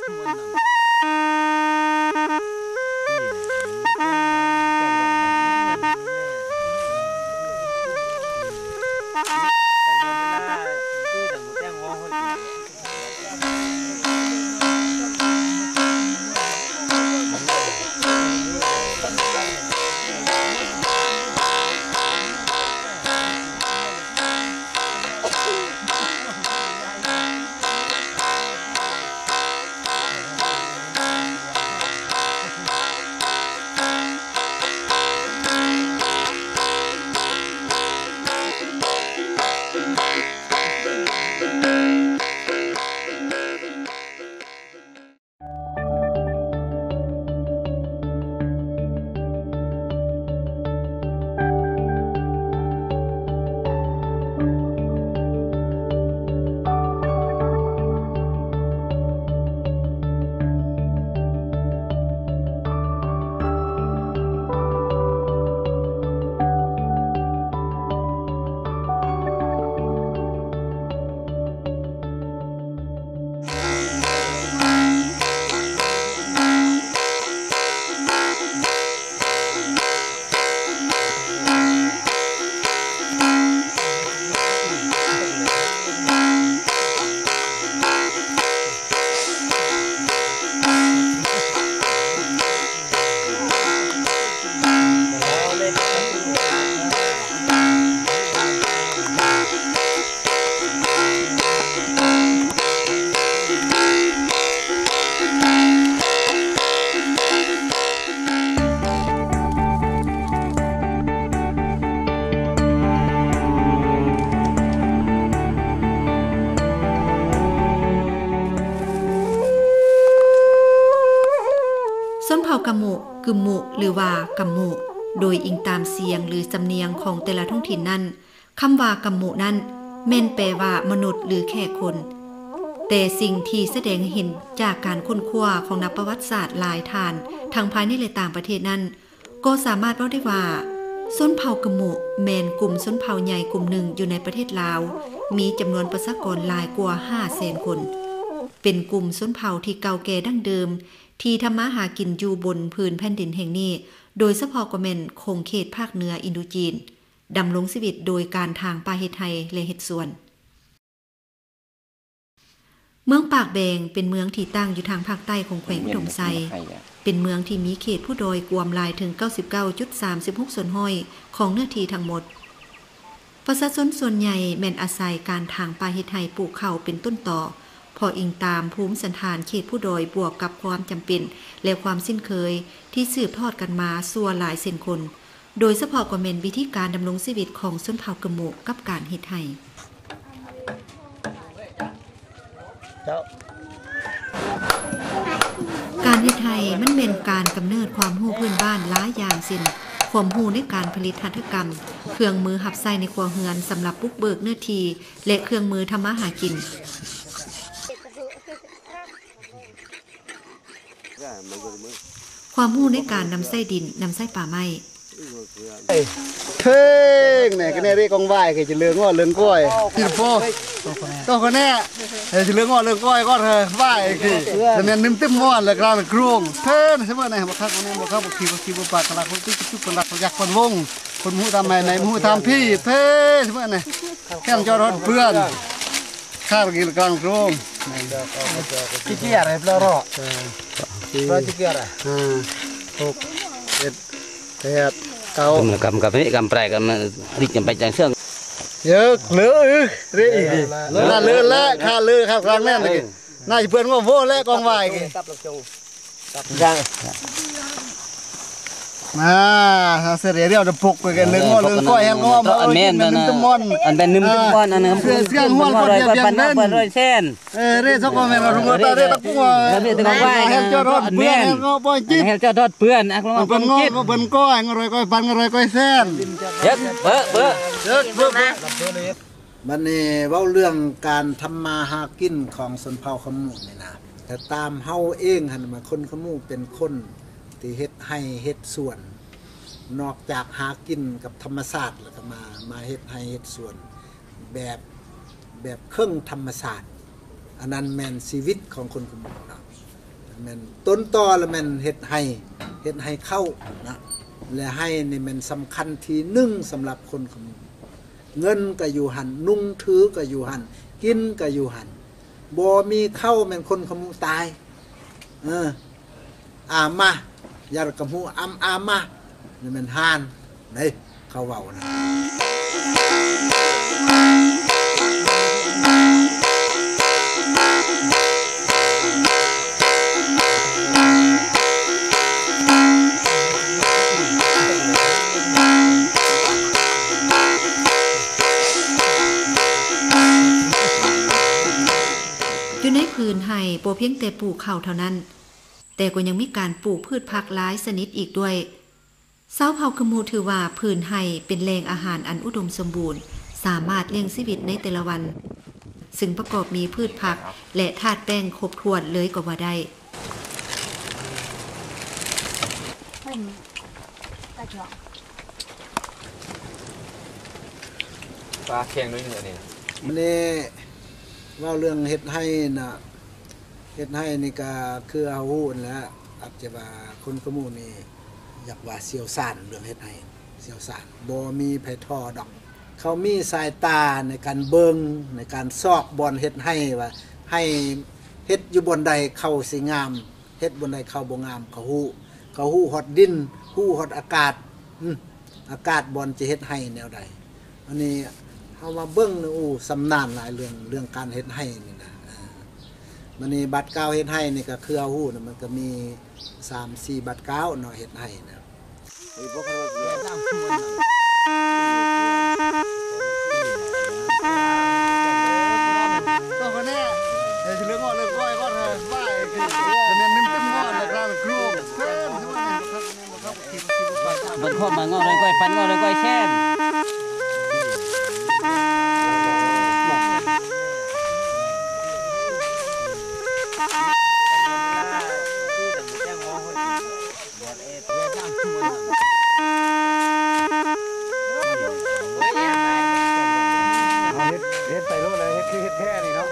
ຊົນເຜົ່າກະໂມະ, ກຶມມຸ ຫຼືວ່າກຳມຸ ໂດຍອີງຕາມສຽງ ຫຼື ສຳນຽງຂອງແຕ່ລະທ້ອງຖິ່ນນັ້ນ, ຄຳວ່າກຳມຸນັ້ນແມ່ນແປວ່າມະນຸດ ຫຼື ແຂກຄົນ. ແຕ່ສິ່ງທີ່ສະແດງໃຫ້ເຫັນຈາກການຄົ້ນຄວ້າຂອງນັກປະຫວັດສາດຫຼາຍທ່ານ ທັງພາຍໃນ ແລະ ຕ່າງປະເທດນັ້ນ, ກໍສາມາດເວົ້າໄດ້ວ່າ ຊົນເຜົ່າກຶມມຸແມ່ນກຸ່ມຊົນເຜົ່າໃຫຍ່ກຸ່ມໜຶ່ງຢູ່ໃນປະເທດລາວ, ມີຈຳນວນປະຊາກອນຫຼາຍກວ່າຫ້າແສນຄົນ, ເປັນກຸ່ມຊົນເຜົ່າທີ່ເກົ່າແກ່ດັ້ງເດີມ ທີ່ທຳມາຫາກິນຢູ່ບົນພື້ນແຜ່ນດິນແຫ່ງນີ້, ໂດຍສະເພາະກໍແມ່ນຂົງເຂດພາກເໜືອອິນໂດຈີນ, ດຳລົງຊີວິດໂດຍການຖາງປ່າເຮັດໄຮ່ ແລະ ເຮັດສວນ. ເມືອງປາກແບງ ເປັນເມືອງທີ່ຕັ້ງຢູ່ທາງພາກໃຕ້ຂອງແຂວງອຸດົມໄຊ, ເປັນເມືອງທີ່ມີເຂດພູດອຍກວມຫຼາຍເຖິງເກົ້າສິບເກົ້າຈຸດສາມສິບຫົກສ່ວນຮ້ອຍຂອງເນື້ອທີ່ທັງໝົດ. ປະຊາຊົນສ່ວນໃຫຍ່ແມ່ນອາໄສການຖາງປ່າເຮັດໄຮ່ປູກເຂົ້າເປັນຕົ້ນຕໍ, ເພາະອີງຕາມພູມສັນຖານເຂດພູດອຍ ບວກກັບຄວາມຈຳເປັນ ແລະ ຄວາມຊິນເຄີຍທີ່ສືບທອດກັນມາຊົ່ວຫຼາຍເຊັ່ນຄົນ, ໂດຍສະເພາະກໍແມ່ນວິທີການດຳລົງຊີວິດຂອງຊົນເຜົ່າກຶມມຸກັບການເຮັດໄຮ່. ເຈົ້າ ການເຮັດໄຮ່ມັນແມ່ນການກຳເນີດຄວາມຮູ້ພື້ນບ້ານຫຼາຍຢ່າງ ເຊັ່ນ ຄວາມຮູ້ໃນການຜະລິດຫັດຖະກຳ, ເຄື່ອງມືຮັບໃຊ້ໃນຄົວເຮືອນສຳລັບບຸກເບີກເນື້ອທີ່ ແລະ ເຄື່ອງມືທຳມາຫາກິນ. ຄວາມຮູ້ໃນການນຳໃຊ້ດິນ, ນຳໃຊ້ປ່າໄມ້. ເພງແນ່ກະແນ່ເດ້ ກອງວາຍກະຈະເລີງອອເລີງກ້ອຍ ທີ່ໂປ ກອງກະແນ່ ເອີ ຈະເລີງອອເລີງກ້ອຍກ່ອນ ວາຍກະແມ່ນນຶມຕຶ້ມມ່ອນ ແລະກະລາງໂກງ ເພງ ສະເໝີແນ່ ບໍ່ຄັກ ບໍ່ແນ່ ບໍ່ຄັກ ບໍ່ຄີ ບໍ່ຄີ ບໍ່ປາກ ກະລາຄົນຕິຈຸກ ກະລາຄົນຍັກຄົນວົງ ຄົນບໍ່ຮູ້ທຳໄມ ໄນບໍ່ຮູ້ທຳພີ ເພງ ສະເໝີແນ່ ແຂ້ງຈອດຮອດເພື່ອນ. ຂ້າວກິນກາງໂຮງ Chi kia re ploro. Ploro chi kia re. ຫ້າ ຫົກ ເຈັດ ແປດ ເກົ້າ ກຳ ກຳ ກຳ ກຳໄປ ກຳ ລິກ ກຳໄປຈັງເຊື່ອງ ເອີ ເລີ ເອີ ເລີ ເລີ ຂ້າເລີ ຂ້າກາງແມ່ນ ນາຍເພື່ອນງົວໂວ ແລະ ກອງວາຍ ມາ ເສດເດວດະປົກໄປກັນເລີຍ ງົວເລີຍ ກ້ອຍແຮງ ງົວມາ ອັນແມ່ນ ອັນນັ້ນ ອັນແມ່ນ ໜຶ່ງ ອ່າ ປອນ ອັນນັ້ນ ເສຍງ ເສຍງຮວນ ປອນ ປອນ ເສຍງ ປອນ ເສຍງ ປອນ ເສຍງ ເອີ ເຣຊອກ ແມ່ນວ່າ ງົວຕາເຣຕະປົວ ເອີ ເຣຕະກອງວາຍ ແຮງຈອດຮອດເພື່ອນ ແຮງເອົາປ່ອຍຈິດ ແຮງຈອດຮອດເພື່ອນ ອັກລອງ ເພິ່ນງົວ ເພິ່ນກ້ອຍ ງົວຮ້ອຍກ້ອຍ ປານງົວຮ້ອຍກ້ອຍແສນ ເອີ ເບີ ເບີ ເບີ ເບີ ເບີ ບັດນີ້ເວົ້າເລື່ອງການທຳມາຫາກິນຂອງຊົນເຜົ່າຂະມຸນີ້ນະ ແຕ່ຕາມເຮົາເອງຫັ້ນ ມາຄົນຂະມຸເປັນຄົນທີ່ເຮັດໄຮ່ເຮັດສວນ ນອກຈາກຫາກິນກັບທຳມະຊາດ ແລ້ວກໍມາ ມາເຮັດໄຮ່ເຮັດສວນແບບ ແບບເຄິ່ງທຳມະຊາດ ອັນນັ້ນແມ່ນຊີວິດຂອງຄົນຂະມຸເນາະ. ແມ່ນຕົ້ນຕໍລະແມ່ນເຮັດໄຮ່ ເຮັດໄຮ່ເຂົ້ານະ ແລະໄຮ່ນີ້ແມ່ນສຳຄັນທີໜຶ່ງສຳລັບຄົນຂະມຸ ເງິນກະຢູ່ຫັ້ນ ນຸ່ງຖືກະຢູ່ຫັ້ນ ກິນກະຢູ່ຫັ້ນ ບໍ່ມີເຂົ້າແມ່ນຄົນຂະມຸຕາຍ. ເອີ ອາມາ ຢາດກະໝູອຳອາມາ ນີ້ແມ່ນຫ່ານເດ້ ເຂົາເວົ້ານະ. ຢູ່ໃນພື້ນໄຮ່ບໍ່ພຽງແຕ່ປູກເຂົ້າເທົ່ານັ້ນ, ແຕ່ກໍຍັງມີການປູກພືດຜັກຫຼາຍຊະນິດອີກດ້ວຍ. ຊາວເຜົ່າກຶມມຸຖືວ່າພື້ນໄຮ່ເປັນແຫຼ່ງອາຫານອັນອຸດົມສົມບູນ, ສາມາດລ້ຽງຊີວິດໃນແຕ່ລະວັນ, ຊຶ່ງປະກອບມີພືດຜັກ ແລະ ທາດແປ້ງຄົບຖ້ວນເລີຍກໍວ່າໄດ້. ປາແຂງໜ້ອຍໜຶ່ງອັນນີ້. ມື້ນີ້ເວົ້າເລື່ອງເຮັດໄຮ່ນະ, ເຮັດໄຮ່ນີ້ກະຄືເຮົາຮູ້ຫັ້ນແຫຼະ, ອາດຈະວ່າຄົນຂະມຸນີ້ ຢາກວ່າຊ່ຽວຊານເລື່ອງເຮັດໄຮ່ ຊ່ຽວຊານ ບໍ່ມີໃຜທໍ່ດອກ. ເຂົາມີສາຍຕາໃນການເບິ່ງ ໃນການຊອກບ່ອນເຮັດໄຮ່ ວ່າໄຮ່ເຮັດຢູ່ບ່ອນໃດເຂົ້າຊິງາມ ເຮັດບ່ອນໃດເຂົ້າບໍ່ງາມ ເຂົາຮູ້ ເຂົາຮູ້ຮອດດິນ ຮູ້ຮອດອາກາດ ອາກາດບ່ອນຈະເຮັດໄຮ່ແນວໃດ. ອັນນີ້ເຮົາມາເບິ່ງນະ ໂອ້ ຊຳນານຫຼາຍເລື່ອງ ເລື່ອງການເຮັດໄຮ່ນີ້ນະ. ເອີ ບາດນີ້ບາດກ້າວເຮັດໄຮ່ນີ້ກະຄືເຮົາຮູ້ນະ ມັນກະມີສາມສີ່ບາດກ້າວເນາະ ເຮັດໄຮ່ນະ. ບັນຄອມມາເງາະເລີຍກ້ອຍ ປັນເງາະເລີຍກ້ອຍແຊນ. ເຮັດ ເຮັດໄປໂລດແລ້ວ ເຮັດຄືເຮັດແທ້ນີ້ເນາະ.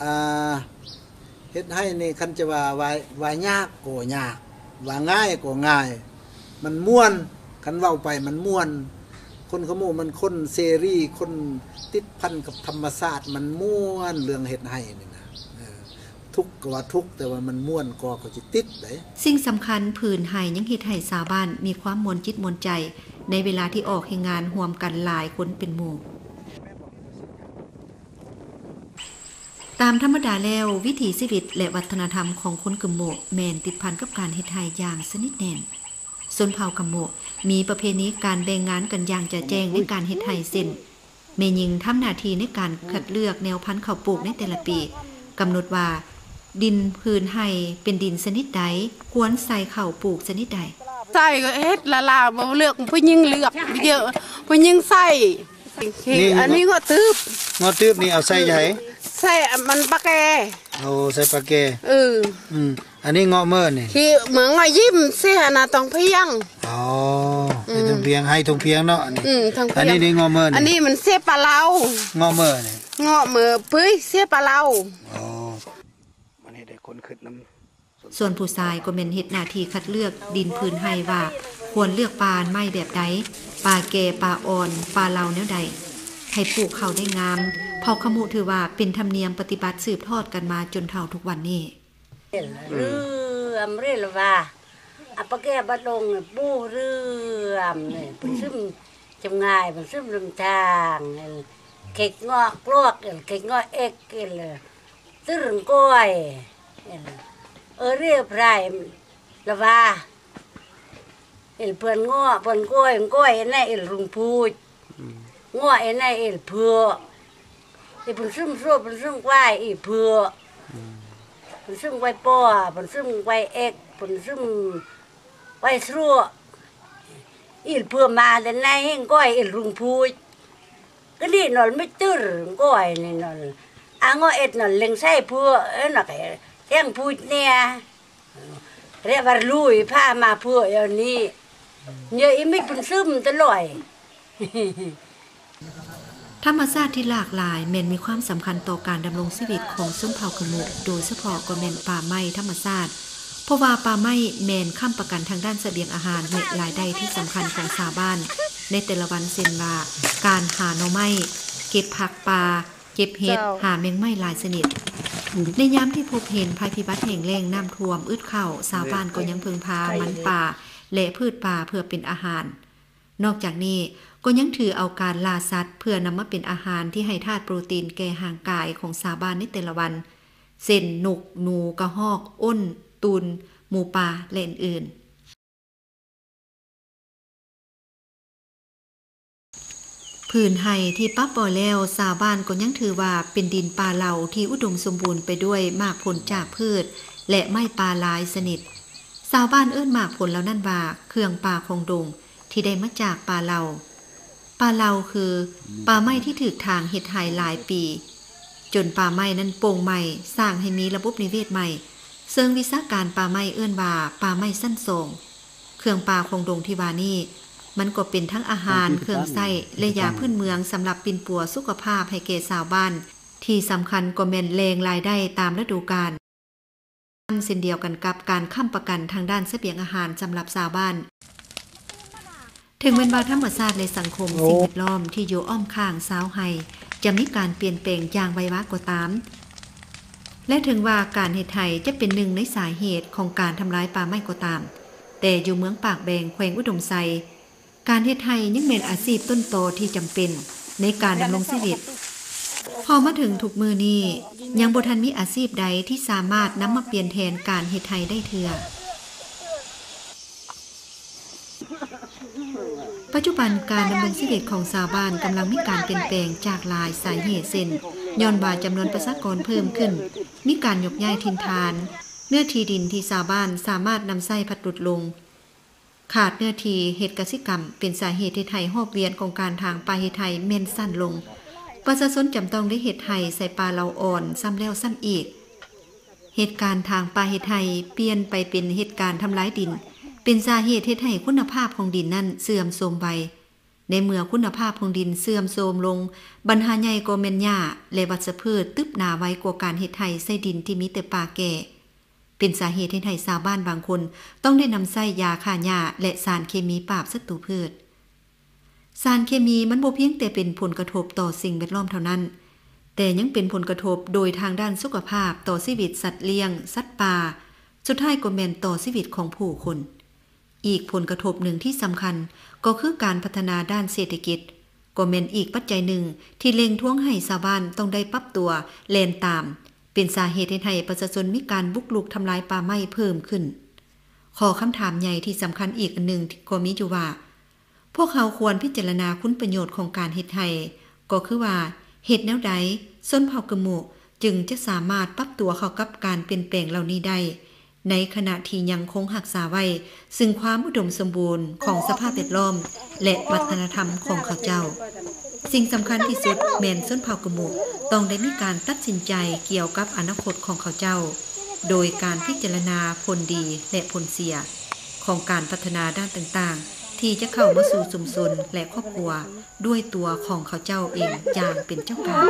ອ່າ ເຮັດໄຮ່ນີ້ ຄັນຈະວ່າ ວ່າ ວ່າຍາກກໍຍາກ ວ່າງ່າຍກໍງ່າຍ ມັນມ່ວນ ຄັນເວົ້າໄປມັນມ່ວນ. ຄົນຂະມຸມັນຄົນເສລີ ຄົນຕິດພັນກັບທຳມະຊາດ ມັນມ່ວນເລື່ອງເຮັດໄຮ່ນີ້ນະ. ເອີ ທຸກກໍວ່າທຸກ ແຕ່ວ່າມັນມ່ວນກວ່າ ເຂົາຊິຕິດໃດ໋. ສິ່ງສຳຄັນ ພື້ນໄຮ່ຍັງເຮັດໃຫ້ຊາວບ້ານມີຄວາມມ່ວນຈິດມ່ວນໃຈ ໃນເວລາທີ່ອອກແຮງງານຮ່ວມກັນຫຼາຍຄົນເປັນໝູ່. ຕາມທຳມະດາແລ້ວ, ວິຖີຊີວິດ ແລະ ວັດທະນະທຳຂອງຄົນກຶມໂມະ ແມ່ນຕິດພັນກັບການເຮັດໄຮ່ຢ່າງສະໜິດແໜ້ນ. ຊົນເຜົ່າກຶມໂມະມີປະເພນີການແບ່ງງານກັນຢ່າງຈະແຈ້ງໃນການເຮັດໄຮ່ ເຊັ່ນ ແມ່ຍິງທຳໜ້າທີ່ໃນການຄັດເລືອກແນວພັນເຂົ້າປູກໃນແຕ່ລະປີ, ກຳນົດວ່າດິນພື້ນໄຮ່ເປັນດິນຊະນິດໃດ, ຄວນໃສ່ເຂົ້າປູກຊະນິດໃດ. ໃສ່ກໍເຮັດລະລາວ ບໍ່ເລືອກ ຜູ້ຍິງເລືອກເຍອະ ຜູ້ຍິງໃສ່. ນີ້ ອັນນີ້ເງາະຕຶບ ເງາະຕຶບນີ້ເອົາໃສ່ໃສ? ໃສ່ມັນປາແກ. ໂອ້ ໃສ່ປາແກ. ເອີ ອືມ ອັນນີ້ເງາະເມີນີ້ ທີ່ເມືອງເງາະຍິ້ມ ເສຍນະ ຕ້ອງພຽງ. ອໍ ອືມ ໃຫ້ຕ້ອງພຽງ ໃຫ້ຕ້ອງພຽງເນາະ ອັນນີ້. ອືມ ຕ້ອງພຽງ. ອັນນີ້ເດ້ເງາະເມີນີ້ ອັນນີ້ມັນເສຍປາເລົາ ເງາະເມີນີ້ ເງາະເມີເປີຍ ເສຍປາເລົາ. ອໍ ອັນນີ້ໄດ້ຄົນຄິດນຳ. ສ່ວນຜູ້ຊາຍກໍແມ່ນເຮັດໜ້າທີ່ຄັດເລືອກດິນພື້ນໄຮ່ວ່າ ຄວນເລືອກປ່າໄມ້ແບບໃດ, ປ່າແກ່, ປ່າອ່ອນ, ປ່າເຫຼົ່າແນວໃດ, ໃຫ້ປູກເຂົ້າໄດ້ງາມ. ເຜົ່າຂະມຸຖືວ່າເປັນທຳນຽມປະຕິບັດສືບທອດກັນມາຈົນເທົ່າທຸກວັນນີ້. ເລື່ອມເຣລະວາ ອາປະແກບາດລົງ ປູເລື່ອມ ປຶ້ນຊຶມຈຳງ່າຍ ປຶ້ນຊຶມລຳທາງ ເຄັກເງາະກລອກ ເຄັກເງາະເອັກ ຕື່ນກ້ອຍ ເອີເຣພຣາຍລະວາ ເອັລເພື່ອນເງາະ ເພື່ອນກ້ອຍ ກ້ອຍເອັນນາຍເອັລລຸງພູດ ເງາະເອັນນາຍເອັລເຜືອກ ເອັລເພິ່ນຊຶມຊົ່ວ ເພິ່ນຊຶມກວາຍ ອີເຜືອກ ເພິ່ນຊຶມກວາຍປໍ ເພິ່ນຊຶມກວາຍເອັກ ເພິ່ນຊຶມກວາຍຊົ່ວ ອີເຜືອກມາແຕ່ນາຍເຮັງກ້ອຍ ເອັລລຸງພູດ ກະນີ້ນອນໄມ່ຕື່ນກ້ອຍນີ້ນອນ ອາງໍເອັດນອນເລັງໃສ່ເຜືອກ ເອີນອກແທງພູດແນ່ ເຣວາລຸຍພາມາເຜືອກເອົານີ້ ເຍອະອີມິດເພິ່ນຊຶມຕະຫຼອຍ. ທຳມະຊາດທີ່ຫຼາກຫຼາຍແມ່ນມີຄວາມສຳຄັນຕໍ່ການດຳລົງຊີວິດຂອງຊົນເຜົ່າຂະມຸ, ໂດຍສະເພາະກໍແມ່ນປ່າໄມ້ທຳມະຊາດ, ເພາະວ່າປ່າໄມ້ແມ່ນຄ້ຳປະກັນທາງດ້ານສະບຽງອາຫານ ແລະ ລາຍໄດ້ທີ່ສຳຄັນຂອງຊາວບ້ານໃນແຕ່ລະວັນ, ເຊັ່ນວ່າ ການຫາໜໍ່ໄມ້, ເກັບຜັກປ່າ, ເກັບເຫັດ, ເຈົ້າ ຫາແມງໄມ້ຫຼາຍຊະນິດ. ໃນຍາມທີ່ພົບເຫັນໄພພິບັດແຫ້ງແລ້ງ, ນ້ຳຖ້ວມ, ອຶດເຂົ້າ, ຊາວບ້ານກໍຍັງເພິ່ງພາມັນປ່າ ແລະ ພືດປ່າເພື່ອເປັນອາຫານ. ນອກຈາກນີ້ກໍຍັງຖືເອົາການລ່າສັດເພື່ອນຳມາເປັນອາຫານທີ່ໃຫ້ທາດໂປຣຕີນແກ່ຮ່າງກາຍຂອງຊາວບ້ານໃນແຕ່ລະວັນ, ເຊັ່ນ ນົກ, ໜູ, ກະຮອກ, ອົ້ນ, ຕູນ, ໝູປ່າ ແລະ ອື່ນໆ. ຜືນໄຮ່ທີ່ປັບບໍ່ແລ້ວ, ຊາວບ້ານກໍຍັງຖືວ່າເປັນດິນປ່າເຫຼົ່າທີ່ອຸດົມສົມບູນໄປດ້ວຍໝາກຜົນຈາກພືດ ແລະ ໄມ້ປ່າຫຼາຍຊະນິດ. ຊາວບ້ານເອີ້ນໝາກຜົນເຫຼົ່ານັ້ນວ່າ ເຄື່ອງປ່າຂອງດົງ ທີ່ໄດ້ມາຈາກປ່າເຫຼົ່າ. ປ່າເຫຼົ່າຄືປ່າໄມ້ທີ່ຖືກຖາງເຮັດໄຮ່ຫຼາຍປີ, ຈົນປ່າໄມ້ນັ້ນໂປ່ງໃໝ່, ສ້າງໃຫ້ມີລະບົບນິເວດໃໝ່, ເຊິ່ງວິຊາການປ່າໄມ້ເອີ້ນວ່າປ່າໄມ້ຊັ້ນສອງ. ເຄື່ອງປ່າຂອງດົງທີ່ວ່ານີ້ ມັນກໍເປັນທັງອາຫານ, ເຄື່ອງໃຊ້ ແລະ ຢາພື້ນເມືອງສຳລັບປິ່ນປົວສຸຂະພາບໃຫ້ແກ່ຊາວບ້ານ, ທີ່ສຳຄັນກໍແມ່ນແຫຼ່ງລາຍໄດ້ຕາມລະດູການ. ເຊັ່ນດຽວກັນກັບການຄ້ຳປະກັນທາງດ້ານສະບຽງອາຫານສຳລັບຊາວບ້ານ. ເຖິງແມ່ນວ່າທຳມະຊາດ ແລະ ສັງຄົມ ສິ່ງແວດລ້ອມທີ່ຢູ່ອ້ອມຂ້າງຊາວໄຮ່ຈະມີການປ່ຽນແປງຢ່າງໄວວາກໍຕາມ ແລະ ເຖິງວ່າການເຮັດໄຮ່ຈະເປັນໜຶ່ງໃນສາເຫດຂອງການທຳລາຍປ່າໄມ້ກໍຕາມ, ແຕ່ຢູ່ເມືອງປາກແບງ ແຂວງອຸດົມໄຊ, ການເຮັດໄຮ່ຍັງແມ່ນອາຊີບຕົ້ນຕໍທີ່ຈຳເປັນໃນການດຳລົງຊີວິດ. ເພາະມາເຖິງທຸກມື້ນີ້ ຍັງບໍ່ທັນມີອາຊີບໃດທີ່ສາມາດນຳມາປ່ຽນແທນການເຮັດໄຮ່ໄດ້ເທື່ອ. ປັດຈຸບັນການດຳລົງຊີວິດຂອງຊາວບ້ານກຳລັງມີການປ່ຽນແປງຈາກຫຼາຍສາເຫດ ເຊັ່ນ ຍ້ອນວ່າຈຳນວນປະຊາກອນເພີ່ມຂຶ້ນ, ມີການຍົກຍ້າຍຖິ່ນຖານ, ເນື້ອທີ່ດິນທີ່ຊາວບ້ານສາມາດນຳໃຊ້ພັດຫຼຸດລົງ, ຂາດເນື້ອທີ່ເຮັດກະສິກຳ ເປັນສາເຫດເຮັດໃຫ້ຮອບວຽນຂອງການຖາງປ່າເຮັດໄຮ່ແມ່ນສັ້ນລົງ. ປະຊາຊົນຈຳຕ້ອງໄດ້ເຮັດໄຮ່ໃສ່ປ່າເຫຼົ່າອ່ອນຊ້ຳແລ້ວຊ້ຳອີກ. ເຫດການຖາງປ່າເຮັດໄຮ່ປ່ຽນໄປເປັນເຫດການທຳລາຍດິນ, ເປັນສາເຫດເຮັດໃຫ້ຄຸນນະພາບຂອງດິນນັ້ນເສື່ອມໂຊມໄວ. ໃນເມື່ອຄຸນນະພາບຂອງດິນເສື່ອມໂຊມລົງ, ບັນຫາໃຫຍ່ກໍແມ່ນຫຍ້າ ແລະ ວັດຊະພືດຕຶບໜາໄວກວ່າການເຮັດໄຮ່ໃສ່ດິນທີ່ມີແຕ່ປ່າແກ່, ເປັນສາເຫດເຮັດໃຫ້ຊາວບ້ານບາງຄົນຕ້ອງໄດ້ນຳໃຊ້ຢາຂ້າຫຍ້າ ແລະ ສານເຄມີປາບສັດຕູພືດ. ສານເຄມີມັນບໍ່ພຽງແຕ່ເປັນຜົນກະທົບຕໍ່ສິ່ງແວດລ້ອມເທົ່ານັ້ນ, ແຕ່ຍັງເປັນຜົນກະທົບໂດຍທາງດ້ານສຸຂະພາບຕໍ່ຊີວິດສັດລ້ຽງ, ສັດປ່າ, ສຸດທ້າຍກໍແມ່ນຕໍ່ຊີວິດຂອງຜູ້ຄົນ. ອີກຜົນກະທົບໜຶ່ງທີ່ສຳຄັນກໍຄືການພັດທະນາດ້ານເສດຖະກິດ, ກໍແມ່ນອີກປັດໄຈໜຶ່ງທີ່ເລັ່ງທວງໃຫ້ຊາວບ້ານຕ້ອງໄດ້ປັບຕົວແລ່ນຕາມ, ເປັນສາເຫດເຮັດໃຫ້ປະຊາຊົນມີການບຸກລຸກທຳລາຍປ່າໄມ້ເພີ່ມຂຶ້ນ. ຂໍ້ຄຳຖາມໃຫຍ່ທີ່ສຳຄັນອີກອັນໜຶ່ງກໍມີຢູ່ວ່າ, ພວກເຮົາຄວນພິຈາລະນາຄຸນປະໂຫຍດຂອງການເຮັດໄຮ່, ກໍຄືວ່າ ເຮັດແນວໃດຊົນເຜົ່າກຶມມຸຈຶ່ງຈະສາມາດປັບຕົວເຂົ້າກັບການປ່ຽນແປງເຫຼົ່ານີ້ໄດ້, ໃນຂະນະທີ່ຍັງຄົງຮັກສາໄວ້ຊຶ່ງຄວາມອຸດົມສົມບູນຂອງສະພາບແວດລ້ອມ ແລະ ວັດທະນະທຳຂອງເຂົາເຈົ້າ. ສິ່ງສຳຄັນທີ່ສຸດແມ່ນຊົນເຜົ່າກຶມມຸຕ້ອງໄດ້ມີການຕັດສິນໃຈກ່ຽວກັບອະນາຄົດຂອງເຂົາເຈົ້າ, ໂດຍການພິຈາລະນາຜົນດີ ແລະ ຜົນເສຍຂອງການພັດທະນາດ້ານຕ່າງໆ ທີ່ຈະເຂົ້າມາສູ່ຊຸມຊົນ ແລະ ຄອບຄົວດ້ວຍຕົວຂອງເຂົາເຈົ້າເອງຢ່າງເປັນເຈົ້າການ.